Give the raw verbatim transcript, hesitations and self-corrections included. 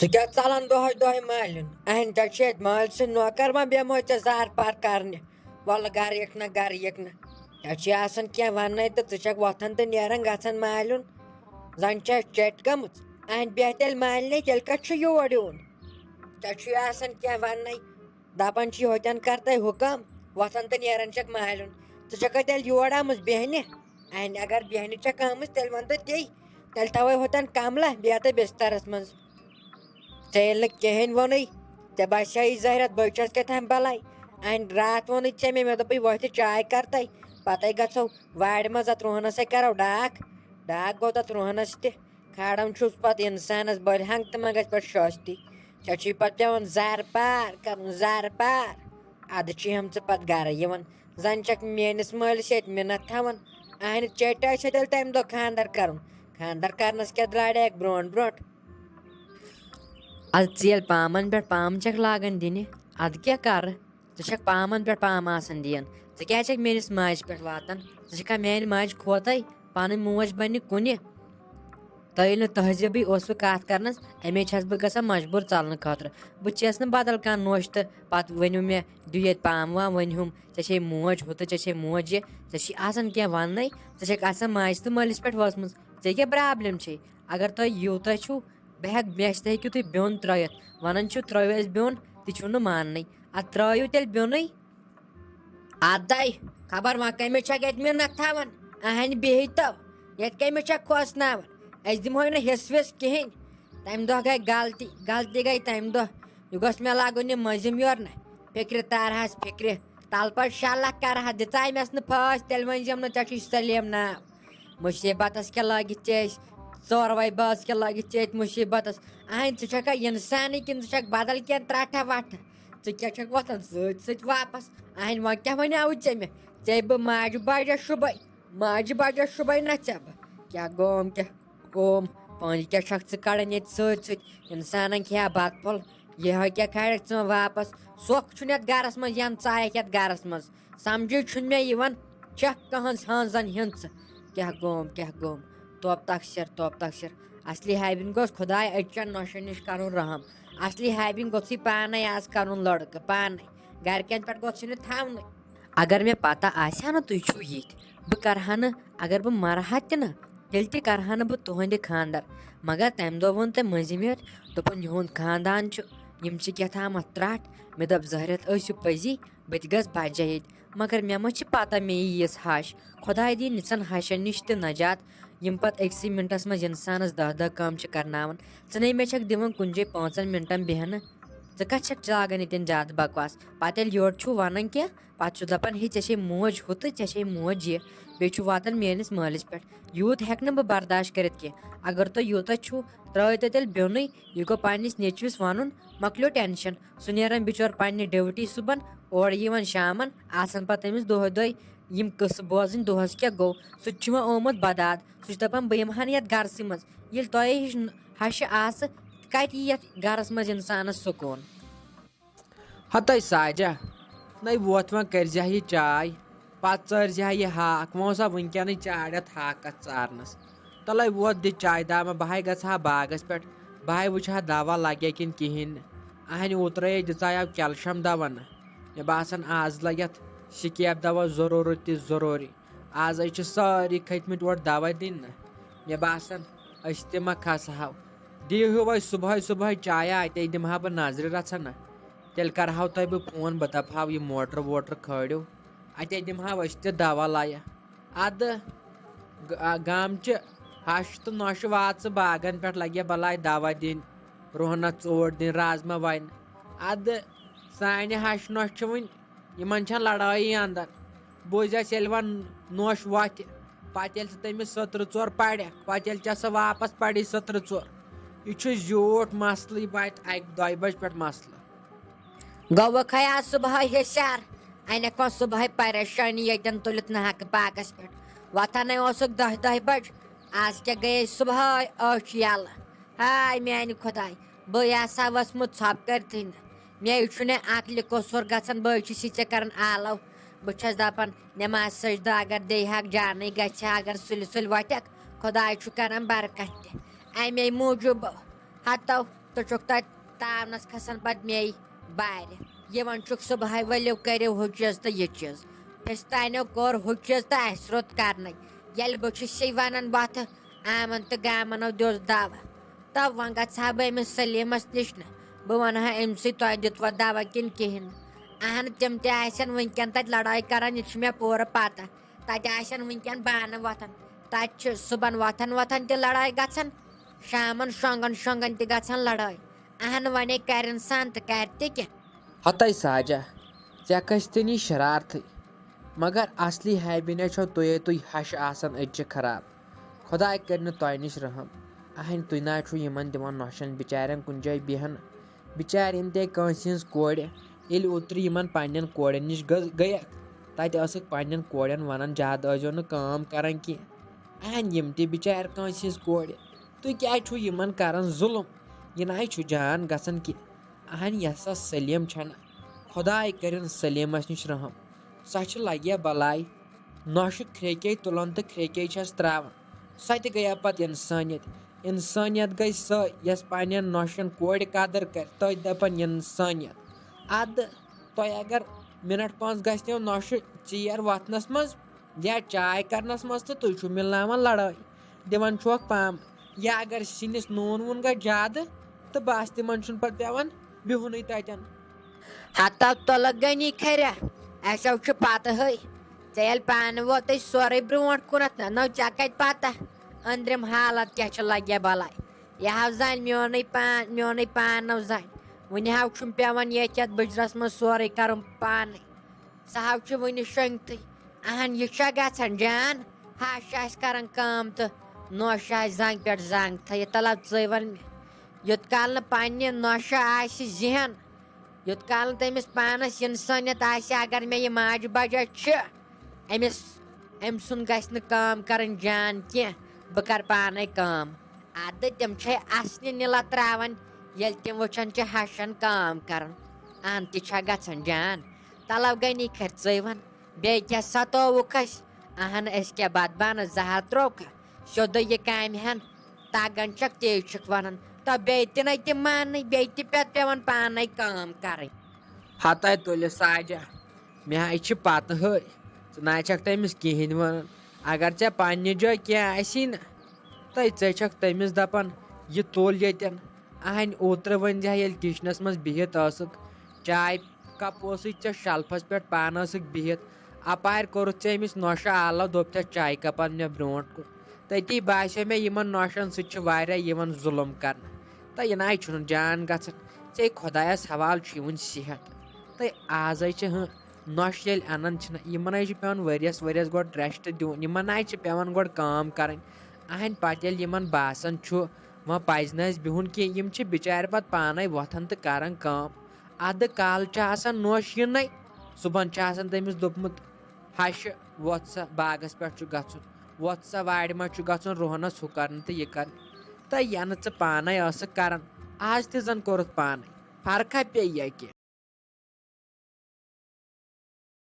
ژٕ کیٛاہ ژلان دۄہے دۄہے مالِن؟ اہن، ژےٚ چھِ ییٚتہِ مٲلۍ سٕنٛدۍ نوکر، وۄنۍ بیٚہمو ژےٚ زار پار کرنہِ۔ وَلہٕ گرٕ یِکھ نہ، گرٕ یِکھ نہ۔ ژےٚ چھُے آسان کینٛہہ وَننَے تہٕ ژٕ چھَکھ وۄتھان تہٕ نیران گژھان مالیُن۔ زَن چھےٚ چیٚٹۍ گٔمٕژ۔ اہن، بیٚہہ تیٚلہِ مالِنٕے، تیٚلہِ کَتہِ چھُ یور یُن؟ ژےٚ چھُے آسان کینٛہہ وَننَے۔ دَپان چھِ یِہوٚتٮ۪ن کَر تَے حُکم، وۄتھان تہٕ نیران چھَکھ مالیُن۔ ژٕ چھَکھا تیٚلہِ یور آمٕژ بیٚہنہِ؟ اہن، اگر بیٚہنہِ چھَکھ آمٕژ، تیٚلہِ وَن تہٕ تی۔ تیٚلہِ تھاوَے ہُتٮ۪ن کملہ بیٚیہِ تہٕ بِستَرَس منٛز۔ ژےٚ ییٚلہِ نہٕ کِہیٖنۍ ووٚنُے، ژےٚ باسیٛاے زہرت بٔے چھَس کیٛاہ تام بَلاے۔ اَنہِ راتھ ووٚنُے ژےٚ مےٚ، مےٚ دوٚپُے وۄتھِ چاے کَر تَے، پَتَے گژھو وارِ منٛز اَتھ رُہَنَس سۭتۍ کَرو ڈاکھ۔ ڈاکھ گوٚو تَتھ رُہَنَس تہِ۔ کھالان چھُس پَتہٕ اِنسانَس بٔلۍ ہنٛگ تہٕ منٛگَس پٮ۪ٹھ شٲستی۔ ژےٚ چھُے پَتہٕ پٮ۪وان زارٕ پار کَرُن، زارٕ پار۔ اَدٕ چھِ یِم ژٕ پَتہٕ گَرٕ یِوان۔ زَن چھَکھ میٛٲنِس مٲلِس ییٚتہِ مِنت تھاوان۔ اَہنہِ چیٚٹۍ آسہِ ہا تیٚلہِ تَمہِ دۄہ خانٛدَر کَرُن۔ خانٛدَر کَرنَس کیٛاہ درٛاڑیکھ برونٛٹھ برونٛٹھ؟ اَدٕ ژٕ ییٚلہِ پامَن پٮ۪ٹھ پام چھَکھ لاگان دِنہِ، اَدٕ کیٛاہ کَرٕ؟ ژٕ چھَکھ پامَن پٮ۪ٹھ پام آسان دِیَن۔ ژٕ کیٛازِ چھَکھ میٛٲنِس ماجہِ پٮ۪ٹھ واتان؟ ژٕ چھَکھا میٛانہِ ماجہِ کھوتَے؟ پَنٕنۍ موج بَنہِ کُنہِ۔ تۄہہِ ییٚلہِ نہٕ تہذیٖبٕے اوسوٕ کَتھ کَرنَس، اَمے چھَس بہٕ گژھان مجبوٗر ژَلنہٕ خٲطرٕ۔ بہٕ چیٚیَس نہٕ بدل کانٛہہ نوٚش تہٕ پَتہٕ ؤنِو مےٚ، دِیِو ییٚتہِ پام وام، ؤنۍ ہُم، ژےٚ چھے موج ہُہ تہٕ ژےٚ چھے موج یہِ، ژےٚ چھی آسان کینٛہہ وَننَے، ژٕ چھَکھ آسان ماجہِ تہٕ مٲلِس پٮ۪ٹھ وٲژمٕژ۔ ژےٚ کیٛاہ پرٛابلِم چھے؟ اگر تۄہہِ یوٗتاہ چھُو، بہٕ ہٮ۪کہٕ، مےٚ سۭتۍ ہیٚکِو تُہۍ بیوٚن ترٛٲیِتھ۔ وَنان چھِو، "ترٛٲیِو اَسہِ بیوٚن"، تہِ چھُو نہٕ ماننٕے۔ اَدٕ ترٛٲیِو تیٚلہِ بیوٚنُے۔ اَدَے، خبر وۄنۍ کَمہِ چھَکھ اَتہِ مِنت تھاوان؟ اَہَنہِ بِہِتھ تو، یَتھ کَمہِ چھَکھ کھوژناوان؟ أسۍ دِمہوے نہٕ حِصہٕ وِصہٕ کِہیٖنۍ۔ تَمہِ دۄہ گٔے غلطی، غلطی گٔے تَمہِ دۄہ۔ یہِ گوٚژھ مےٚ لاگُن یہِ مٔنٛزِم یور نہ۔ فِکرِ تارہَس فِکرِ۔ تَلہٕ پَتہٕ شےٚ لَچھ کَرٕ ہا، دِژاے مےٚ نہٕ پھٲسۍ، تیٚلہِ ؤنۍ زٮ۪م نہٕ ژےٚ چھُے سلیٖم ناو۔ مُصیٖبتَس کیٛاہ لٲگِتھ ژےٚ أسۍ؟ ژورے بٲژ کیٛاہ لٲگِتھ ژےٚ أتھۍ مُصیٖبتَس؟ اَہَنۍ، ژٕ چھَکھا اِنسانٕے کِنہٕ ژٕ چھَکھ بدل کینٛہہ ترٛٹھا وٹھا؟ ژٕ کیٛاہ چھَکھ وۄتھان سۭتۍ سۭتۍ واپس؟ اَہَنۍ، وۄنۍ کیٛاہ وَنیٛاوُے ژےٚ مےٚ؟ ژےٚ بہٕ ماجہِ بَجہِ شُبَے، ماجہِ بَجہِ شُبَے نہ ژےٚ بہٕ۔ کیٛاہ گوم، کیٛاہ گوم؟ پانہٕ کیٛاہ چھَکھ ژٕ کَڑان ییٚتہِ سۭتۍ سۭتۍ؟ اِنسانَن کھیٚیا بَتہٕ پھوٚل، یِہوٚے کیٛاہ کھالکھ ژٕ وۄنۍ واپس؟ سۄکھ چھُنہٕ یَتھ گَرَس منٛز یَنہٕ ژایَکھ یَتھ گَرَس منٛز۔ سمجھے چھُنہٕ مےٚ یِوان، چھَکھ کٕہٕنٛز ہٲنزَن ہِنٛز ژٕ۔ کیٛاہ گوم، کیٛاہ گوم؟ توب تقصیر، توب تقصیر۔ اصلی حابِن گوٚژھ خۄداے أچھَن نۄشَن نِش کَرُن رحم۔ اصلی حابِن گوٚژھُے پانَے آز کَرُن لڑکہٕ، پانَے۔ گَرِکٮ۪ن پٮ۪ٹھ گوٚژھُے نہٕ تھاونُے۔ اگر مےٚ پتہ آسہِ ہا نہ تُہۍ چھِو یِتھۍ، بہٕ کَرٕ ہا نہٕ، اگر بہٕ مَرٕ ہا تہِ نہ، تیٚلہِ تہِ کَرٕ ہا نہٕ بہٕ تُہٕنٛدِ خانٛدر۔ مگر تَمہِ دۄہ ووٚن تٔمۍ مٔنٛزِم یوت، دوٚپُن، "یِہُنٛد خانٛدان چھُ، یِم چھِ کیٛاہ تامَتھ ترٛٹھ۔" مےٚ دوٚپ، "زٲہرِتھ ٲسِو پٔزی، بہٕ تہِ گژھٕ بجا ییٚتہِ۔" مگر مےٚ ما چھِ پتہ مےٚ یی یِژھ ہش۔ خۄداے دِیِن یِژھن ہشن نِش تہِ نجات، یِم پتہٕ أکسٕے منٹس منٛز انسانس دہ دہ کٲم چھِ کرناوان۔ ژٕ نے مےٚ چھکھ دِوان کُنہِ جایہِ پانٛژن منٹن بیہنہٕ۔ ژٕ کتھ چھکھ لاگان ییٚتٮ۪ن زیادٕ بکواس؟ پتہٕ ییٚلہِ یورٕ چھُو ونان کینٛہہ، پتہٕ چھُ دپان، "ہے، ژےٚ چھے موج ہُہ تہٕ ژےٚ چھے موج یہِ۔" بیٚیہِ چھُ واتان میٲنِس مٲلِس پٮ۪ٹھ۔ یوٗت ہیٚکہٕ نہٕ بہٕ برداشت کٔرِتھ کینٛہہ۔ اگر تۄہہِ یوٗتاہ چھُو، ترٲیِو تُہۍ تیٚلہِ بیوٚنُے۔ یہِ گوٚو پننِس نیٚچوِس ونُن، مۄکلیو ٹینشن۔ سُہ نیران بِچور پننہِ ڈیوٹی صُبحن، اورٕ یِوان شامن، آسان پتہٕ تٔمِس دۄہے دۄہے یِم قصہٕ بوزٕنۍ، دۄہس کیٛاہ گوٚو۔ سُہ تہِ چھُ وۄنۍ آمُت بداد۔ سُہ چھُ دپان، "بہٕ یِمہٕ ہا نہٕ یتھ گرسٕے منٛز۔ ییٚلہِ تۄہے ہِش ن-، ہشہِ آسہٕ، کتہِ یی یتھ گرس منٛز انسانس سکوٗن؟" ہتے ساجہ، نَے ووت وۄنۍ کٔرۍ زِ ہا یہِ چاے، پتہٕ ژٲرۍ زِ ہا یہِ ہاکھ۔ وۄنۍ اوس ہا وٕنکیٚنٕے چاڑ یتھ ہاکس ژارنس۔ تلے ووت، دِ چاے دامہ، بہٕ ہاے گژھٕ ہا باغس پٮ۪ٹھ، بہٕ ہاے وٕچھِ ہا دوا لگیا کِنہٕ کِہیٖنۍ نہٕ۔ اہنہِ اوترے دِژایو کیلشم دوا نہ۔ مےٚ باسان، آز لگہِ اتھ سکیب دوا ضروٗرت تہِ ضروٗری۔ آز حظ چھِ سٲری کھٔتۍ مٕتۍ اورٕ دوا دِنہِ نہ۔ مےٚ باسان، أسۍ تہِ ما کھسہٕ ہاو۔ دِیِو ہیوٗ وۄنۍ صُبحٲے صُبحٲے چایہ، اتے دِمہٕ ہا بہٕ نظرِ رژھا نہ۔ تیٚلہِ کرہاو تۄہہِ بہٕ فون، بہٕ دپہٕ ہاو، یہِ موٹر ووٹر کھٲلِو، اتے دِمہٕ ہاو أسۍ تہِ دوا لایہ۔ ادٕ گ-، آ، گامچہِ ہش تہٕ نۄشہِ واتہٕ ژٕ باغن پٮ۪ٹھ، لگہِ بلاے دوا دِنۍ، رُہنس ژوٗٹ دِنۍ، رازما وینہِ۔ ادٕ سانہِ ہش نۄشہِ چھِ وُنہِ، یِمن چھےٚ لڑٲیی اندر۔ بوٗزٮ۪س ییٚلہِ وۄنۍ نۄش وۄتھِ، پتہٕ ییٚلہِ ژٕ تٔمِس سٔترٕ ژور پرکھ، پتہٕ ییٚلہِ ژےٚ سۄ واپس پرِ سٔترٕ ژور، یہِ چھُ زیوٗٹھ مسلہٕ، یہِ واتہِ اکہِ دۄیہِ بجہِ پٮ۪ٹھ مسلہٕ۔ گوٚوُکھ ہے آز صُبحٲے ہُشار، انکھ وۄنۍ صُبحٲے پریشٲنی ییٚتٮ۪ن تُلِتھ نہٕ ہاکہٕ پاکس پٮ۪ٹھ۔ وۄتھانے اوسُکھ دَہہِ دَہہِ بجہِ، آز کیٛاہ گٔیے صُبحٲے أچھ یَلہٕ؟ ہاے میانہِ خۄداے، بہٕ آسہٕ ہا ؤژھمٕژ ژھۄپہٕ کٔرتھٕے نہٕ۔ مے چھُنہٕ عقلہِ قصوٗر گژھان، بہٕ چھُس یہِ ژےٚ کران آلو۔ بہٕ چھَس دَپان، نٮ۪ماز سجدٕ اگر دِیہِ ہاکھ جانٕے گژھِ ہا، اگر سُلہِ سُلہِ وۄتھکھ، خۄداے چھُ کران برکت تہِ۔ اَمے موٗجوٗب ہتو تہٕ چھُکھ تَتہِ تاونَس کھسان پَتہٕ مے بارِ۔ یِوان چھُکھ صُبحٲے، "ؤلِو کٔرِو ہُہ چیٖز تہٕ یہِ چیٖز۔" پھِستانیو کوٚر ہُہ چیٖز تہٕ اَسہِ روٚت کَرنَے۔ ییٚلہِ بہٕ چھُس یی وَنان وۄتھٕ، آمَن تہٕ گامَنو دیُت دَوا۔ تہٕ وۄنۍ گژھٕ ہا بہٕ أمِس سلیٖمَس نِش نہٕ۔ بہٕ وَنہٕ ہا أمۍ سٕے، "تۄہہِ دیُتوا دَوا کِنہٕ کِہیٖنۍ نہٕ؟" اَہَن، تِم تہِ آسن وٕنکٮ۪ن تَتہِ لڑٲے کَران، یہِ چھِ مےٚ پوٗرٕ پَتہ۔ تَتہِ آسن وٕنکٮ۪ن بانہٕ وۄتھان۔ تَتہِ چھِ صُبحن وۄتھان وۄتھان تہِ لڑٲے گژھان، شامَن شۄنٛگان شۄنٛگان تہِ گژھان لڑٲے۔ اَہَن، وۄنۍ کَرِ اِنسان تہٕ کَرِ تہِ کیٛاہ؟ ہتَے ساجہ، ژےٚ کھٔسۍ تہِ نی شرارتھٕے، مگر اصلی ہیبیٖنہ چھو تُہے تُہۍ ہش آسان أتچہِ خراب۔ خۄداے کٔرِنہٕ تۄہہِ نِش رحم۔ اہنۍ، تُہۍ نہ حظ چھُو یِمن دِوان نۄشن بِچارٮ۪ن کُنہِ جایہِ بیہنہٕ۔ بِچارِ یِم تہِ کٲنٛسہِ ہٕنٛز کورِ، ییٚلہِ اوترٕ یِمن پننٮ۪ن کورٮ۪ن نِش گٔ-، گٔیکھ، تتہِ ٲسٕکھ پننٮ۪ن کورٮ۪ن ونان، "زیادٕ ٲسۍزیو نہٕ کٲم کران کینٛہہ۔" اہنۍ، یِم تہِ بِچارِ کٲنٛسہِ ہٕنٛز کورِ، تُہۍ کیٛازِ چھُو یِمن کران ظُلم؟ یہِ نہ حظ چھُ جان گژھان کینٛہہ۔ اہنۍ، یۄس سۄ سلیٖم چھَنہٕ، خۄداے کٔرِن سلیٖمس نِش رحم۔ سۄ چھِ لگیا بلاے، نۄشہِ کھرٛیٚکے تُلان تہٕ کھرٛیٚکے چھَس ترٛاوان۔ سۄ تہِ گٔیا پتہٕ اِنسٲنیت۔ اِنسٲنیت گٔے سۄ، یۄس پننٮ۪ن نۄشَن کورِ قدٕر کرِ، تٔتھۍ دپان اِنسٲنیت۔ ادٕ تۄہہِ اگر مِنٹ پانٛژھ گژھنو نۄشہِ ژیر وۄتھنس منٛز یا چاے کرنس منٛز، تہٕ تُہۍ چھِو مِلناوان لڑٲے، دِوان چھُکھ پام۔ یا اگر سِنِس نوٗن ووٗن گژھِ زیادٕ، تہٕ بس، تِمن چھُنہٕ پتہٕ پٮ۪وان بِہُنٕے تتٮ۪ن۔ ہتو تُلہٕ غنی کھریا، اَسیو چھُ پتہٕ ہٕے۔ ژےٚ ییٚلہِ پانہٕ ووتُے سورُے برونٛٹھ کُنتھ نہ، نو ژےٚ کتہِ پتہ أنٛدرِم حالت کیٛاہ چھِ لگیا بلاے؟ یہِ ہاو زانہِ میونُے پان، میونُے پان نو زانہِ۔ وُنہِ ہاو چھُم پٮ۪وان ییٚتہِ یتھ بُجرس منٛز سورُے کرُن پانے۔ سُہ ہاو چھُ وُنہِ شۄنٛگتھٕے۔ اہن، یہِ چھا گژھان جان؟ ہش آسہِ کران کٲم تہٕ نوشہِ آسہِ زنٛگہِ پٮ۪ٹھ زنٛگ تھٲیِتھ۔ تلو ژٕے وَن مےٚ، یوٚت کال نہٕ پننہِ نوشہِ آسہِ ذہن، یوٚت کال نہٕ تٔمِس پانس اِنسٲنیت آسہِ، اگر مےٚ یہِ ماجہِ بجا چھِ، أمِس، أمۍ سُنٛد گژھِ نہٕ کٲم کرٕنۍ جان کینٛہہ، بہٕ کرٕ پانے کٲم۔ ادٕ تِم چھے اسنہِ نِلہ تراوان، ییٚلہِ تِم وٕچھان چھِ ہشن کٲم کران۔ اہن، تہِ چھا گژھان جان؟ تلو غنی کھرِ ژٕے وَن، بیٚیہِ کیٛاہ ستووُکھ أسۍ؟ اہن، أسۍ کیٛاہ بدبانہٕ زہر ترووکھا؟ سیوٚدُے یہِ کامہِ ہن تگان چھکھ، تے چھِکھ ونان۔ تہٕ بیٚیہِ تہِ نَے تِم ماننٕے، بیٚیہِ تہِ پٮ۪تھ پٮ۪وان پانے کٲم کرٕنۍ۔ ہتے تُلہِ ساجہ، مےٚ ہاے چھِ پتہٕ ہٕے، ژٕ نہ چھکھ تٔمِس کِہینۍ ونان۔ اگر ژےٚ پننہِ جایہِ کینٛہہ آسی نہ، تہٕ ژے چھکھ تٔمِس دپان، "یہِ تُل ییٚتٮ۪ن۔" اہنۍ، اوترٕ ؤنۍ زِ ہا، ییٚلہِ کچنس منٛز بِہِتھ ٲسٕکھ، چاے کپ اوسُے ژےٚ شلفس پٮ۪ٹھ، پانہٕ ٲسٕکھ بِہِتھ، اپارِ کوٚرُتھ ژےٚ أمِس نۄشہِ آلو، دوٚپتھس، "چایہِ کپن مےٚ برونٛٹھ کُن۔" تٔتی باسیو مےٚ، یِمن نۄشن سۭتۍ چھِ واریاہ یِوان ظُلم کرنہٕ۔ تہٕ یہِ نہ حظ چھُنہٕ جان گژھان۔ ژےٚ خۄدایس حوالہٕ چھُ یِوان صحت۔ تہٕ آزے چھِ ہُہ نۄش ییٚلہِ انان چھِنہ، یِمن حظ چھُ پٮ۪وان ؤریس، ؤریس گۄڈٕ rest دیُن۔ یِمن نہ حظ چھِ پٮ۪وان گۄڈٕ کٲم کرٕنۍ۔ اہنٛدِ پتہٕ ییٚلہِ یِمن باسان چھُ، وۄنۍ پزِ نہٕ اَسہِ بِہُن کینٛہہ، یِم چھِ بِچارِ پتہٕ پانے وۄتھان تہٕ کران کٲم۔ ادٕ کالہٕ چھِ آسان نۄش یِنَے، صُبحن چھُ آسان تٔمِس دوٚپمُت، "ہشہِ، وۄتھ سا، باغس پٮ۪ٹھ چھُ گژھُن، وۄتھ سا، وارِ منٛز چھُ گژھُن، رُہنس ہُہ کرنہٕ تہٕ یہِ کرنہٕ۔" تہٕ ینہٕ ژٕ پانے ٲسٕکھ کران، آز تہِ زن کوٚرُتھ پانے۔ فرقہ پیٚیہِ یا کینٛہہ؟